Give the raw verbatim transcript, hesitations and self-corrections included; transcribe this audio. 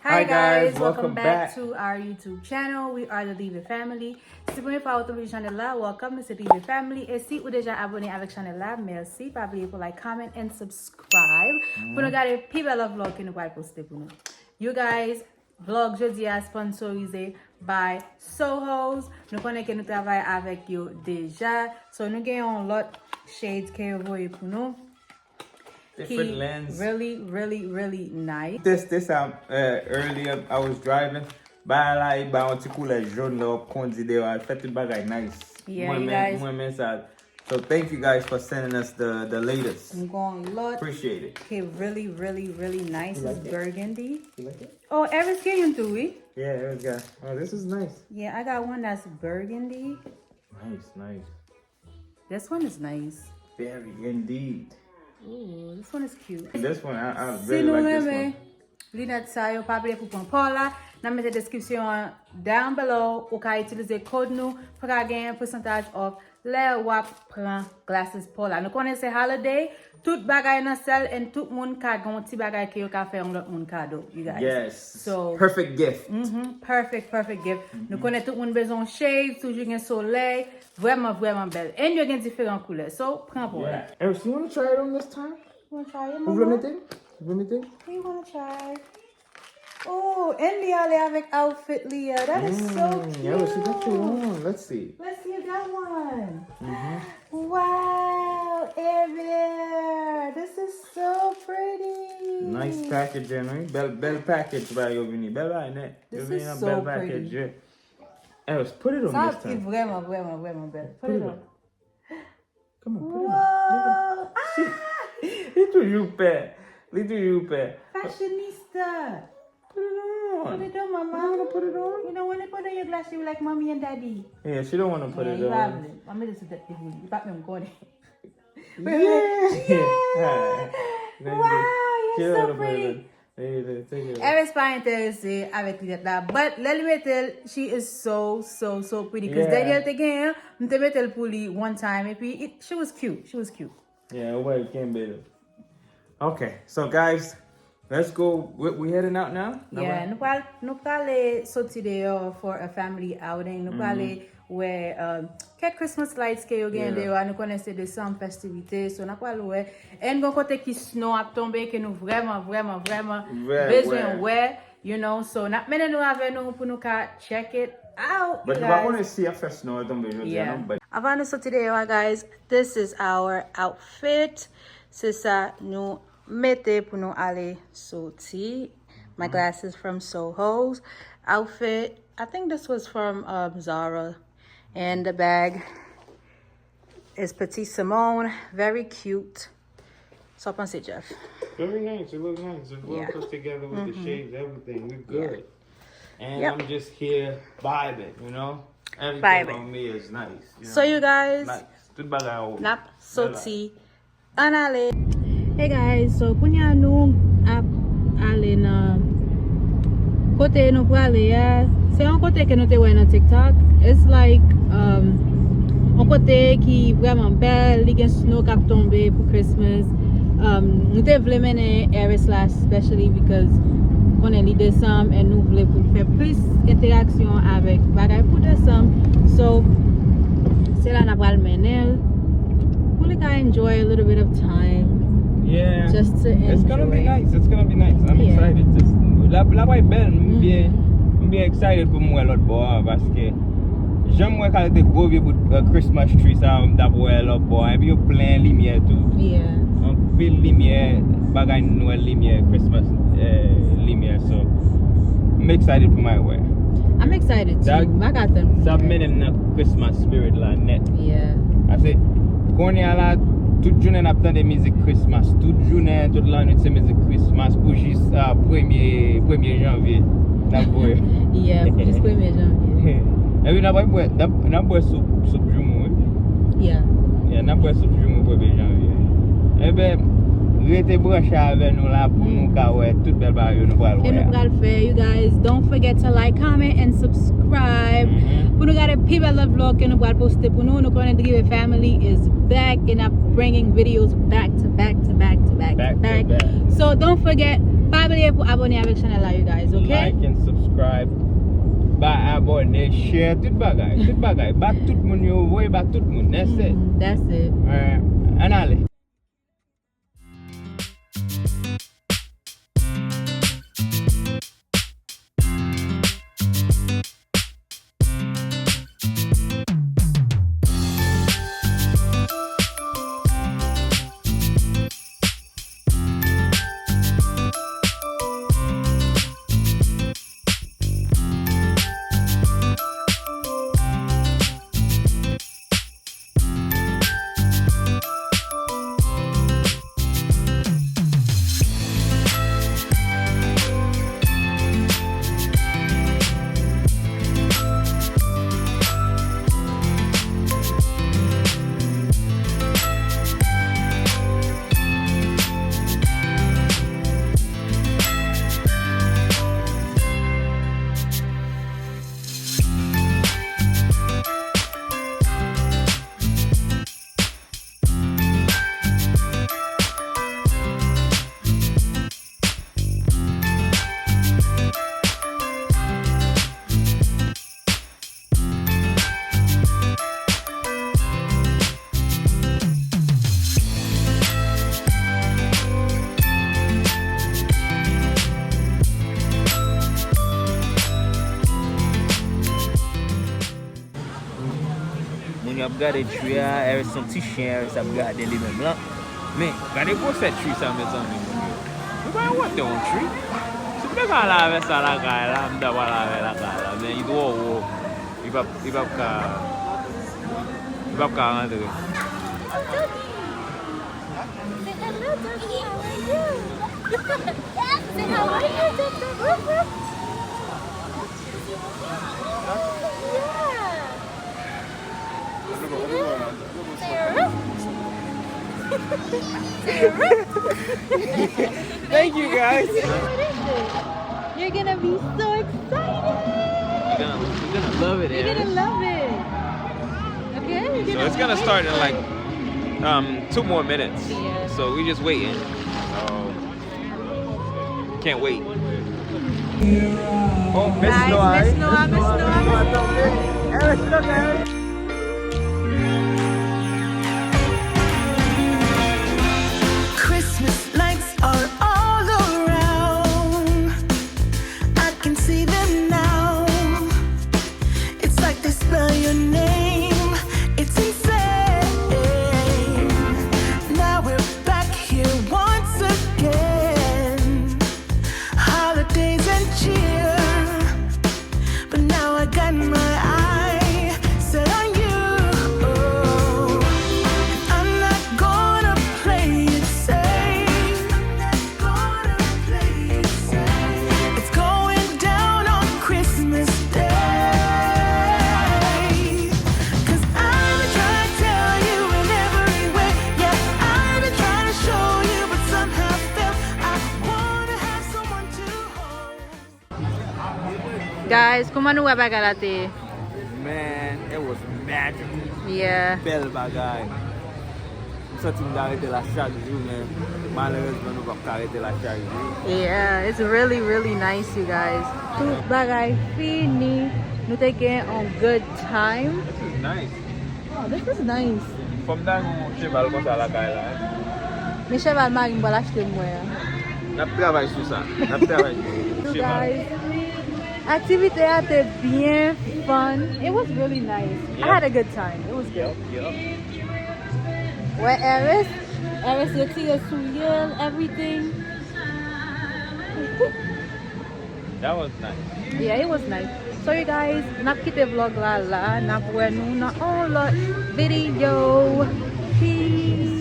Hi guys, welcome back to our YouTube channel. We are the Diva family. Si se premye fwa ou tonbe sou chanèl la, welcome, nou se Diva family. E si ou deja abone avèk chanèl la, mèsi. Pa bliye pou like, comment and subscribe pou nou gade pi bèl lòt vlog ke nou pral poste pou nou. You guys, vlog jodi a sponsorize by Sohos. Nou konnen ke nou travay avèk yo deja. So nou gen yon lòt shades ke yo voye pou nou. Ki really, really, really nice. Teste sa uh, earlier, I was driving. Bagay la, e ba yon ti koulè jòn lè w ap kondi deyò a. Fè tout bagay nice. Yeah, you guys. Mwen men sa. So thank you guys for sending us the, the latest. M gon lòt. Appreciate it. Ki really, really, really nice. It's burgundy. You like it? Oh, Eris gen youn tou, wi. Yeah, Eris got. Oh, this is nice. Yeah, I got one that's burgundy. Nice, nice. This one is nice. Very indeed. Ooh, this one is cute. This one, I, I Si very nou like this renmen one. Linèt sa yo, pa bliye pou pran Paw la. Nan mete description an down below. Ou ka itilize kòd nou pou ka gen yon percentage off lè w ap pran glasses Paw la. Nou konnen se holiday, tout bagay nan sale and tout moun ka gen yon ti bagay ke yo ka fè yon lòt moun kado, you guys. Yes. So, Perfect gift. Mhm, perfect, perfect gift. Nou konnen tout moun bezwen yon shades, toujou gen solèy. Vrèman, vrèman bèl. And yo gen diferan koulè. So, pran Paw la. Yeah. Eris, you want to try it on this time? You wanna try it, Ou vle mama? mete? Ou vle mete? What you wanna try? Oh, and li ale avèk outfit li a. That is so Mm, cute. Yeah, she got you on. Let's see. Let's see if that one. Mhm. Wow, Eris, this is so pretty. Nice packaging, wi. Bèl, bèl package ba yo vini. Bèl bagay nèt. Yo This vini is nan so bèl pretty. Package. Eris, put it on Sa this e time. Vrèman, vrèman, vrèman bèl. Put it on. Come on, put it on. Wow. Li toujou pè. Li toujou pè. Fashionista. Put it on. Put it on, mama. You wanna put it on? You don't want to put on your glass, you like mommy and daddy. Yeah, she don't want to put Yeah, it you on. have it. I'm gonna sit that people. You got me, I'm going. Yeah. Yeah. Wow, you're so pretty. Hey, take it. Eris pa enterese avèk linèt la, but lè li mete l, she is so, so, so pretty. Cause Yeah. Daniel te genyen, m te mete l pou li one time, epi it, she was cute, she was cute. Yeah, wè, kenbe l. Okay, so guys, let's go. We, we heading out now? Yeah, nou pral nou prale soti deyò for a family outing. Nou prale wè um, kèk Christmas lights ke yo gen Yeah. deyò a. Nou konnen se Desanm festivite, so n ap pral wè. And gon kote ki snow ap tonbe ke nou vrèman, vrèman, vrèman Vre, bezwen wè. Wè, you know. So n ap mennen nou avè nou pou nou ka check it out, But you nou pa guys. Konnen si ap fè snow tonbe jodi a Yeah. non, but Avan nou soti deyò a, guys, this is our outfit. Se sa nou mete pou nou ale soti. My glasses from Soho's outfit. I think this was from um, Zara. And the bag is Petite Simone. Very cute. So w panse, Jeff? Very nice. It looks nice. It's well Yeah. Put together with the shades, everything. We good. And Yep. I'm just here vibing, you know? Everything Vibing. On me is nice. You So know? You guys, Nice. Tout bagay ou. N ap soti. Ann ale. Hey guys, so kounye a nou ap ale nan kote nou prale a. Se yon kote ke nou te wè nan TikTok. It's like um, yon kote ki vrèman bèl. Li gen snow k ap tonbe pou Christmas. Um, nou te vle mennen Eris la, especially because konnen li Desanm, and nou vle pou l fè plis enteraksyon avèk bagay pou Desanm. So, se la n ap pral mennen l pou li ka enjoy a little bit of time. Yeah. Just to enjoy. It's gonna be nice. It's gonna be nice. I'm Yeah. Excited. Just, la, la pral bèl. M byen, m byen excited pou m wè lòt bò a paske jan m wè kalite gwo vye bout uh, Christmas tree sa m t ap wè lòt bò a. Epi yo plen limyè tou. Yeah. Anpil limyè, bagay nwè limyè, Christmas eh, limyè. So, m excited pou m al wè. I'm excited too. That- M pa ka tann pou Sa ap m wè. Mennen m nan Christmas spirit la nèt. Yeah. Ase, kounye a la, tout jounen n ap tande mizik Christmas. Tout jounen, tout lannwit se mizik Christmas pou jis a premye, premye janvye. N ap voye. Yeah, pou jis premye janvye. Epi n ap bwè, n ap, n ap bwè soup, soup joumou, wi. Yeah. Yeah, n ap bwè soup joumou premye janvye. Enben, rete branche avè nou la pou nou ka wè tout bèl bagay yo nou pral Ke wè. Nou pral fè, you guys, don't forget to like, comment and subscribe. Mhm. Pou nou gade pi bèl lòt vlog ke nou pral poste pou nou. Nou konnen Drive Family is back and I'm bringing videos back to back to back to back Back to to back. back. So don't forget, pa bliye pou abòne avèk chanèl la, you guys, ok? Like and subscribe. Ba abòne, share, tout bagay, tout bagay. Ba tout moun yo, voye ba tout moun. That's it. Mm, that's it. Alright. Ann ale. Moun yo ap gade tree a, Eris se yon ti chen, Eris ap gade li menm lan. Men, gade gwosè tree sa, mezanmi, moun yo. Nou pa wè yon tree? Si m te ka al avè sa lakay la, m ta pral avè lakay la, men li twò wo. Li p ap, li p ap ka, li p ap ka rantre. Say hello, Doggy. How are you? Say how are you, Doggy? Woof, woof. Yeah. You see him? Say ruff. Say ruff. Thank you, guys. What is it? You're gonna be so excited. You're gonna, you're gonna love it, Eris. You're gonna love it. Okay? So it's gonna start in, like, um, two more minutes. Yeah. So we just waiting. So, can't wait. Oh, Miss Noah, Miss Noah, Miss Noah, Miss Noah. Eris, look, Eris. Christmas lights are all around. I can see them now. It's like they spell your name. It's insane. Now we're back here once again. Holidays and cheer. But now I got my eye set on you. I'm not gonna play it safe. It's going down on Christmas Day. 'Cause I've been trying to tell you in every way. Yeah, I've been trying to show you, but somehow felt I wanna have someone to hold. Guys, kòman nou wè bagay la te ye? Man, it was magical. Yeah. Bèl bagay. M santi m ta rete la chak jou, men malerezman nou p ap ka rete la chak jou. Yeah, it's really, really nice, you guys. Tout bagay fini. Nou te gen on good time. This is nice. Oh, this is nice. Fò m ta gen yon cheval konsa lakay la, hein. Men cheval mari m pral achte m wè a. N ap travay sou sa. N ap travay sou cheval. You guys, aktivite a te byen fun. It was really nice. I had a good time. It was good. Yep, yep. Wè Eris, Eris retire soulye l, everything. That was nice. Yeah, it was nice. So you guys, n ap kite vlog la la, n ap wè nou nan on lòt video. Peace.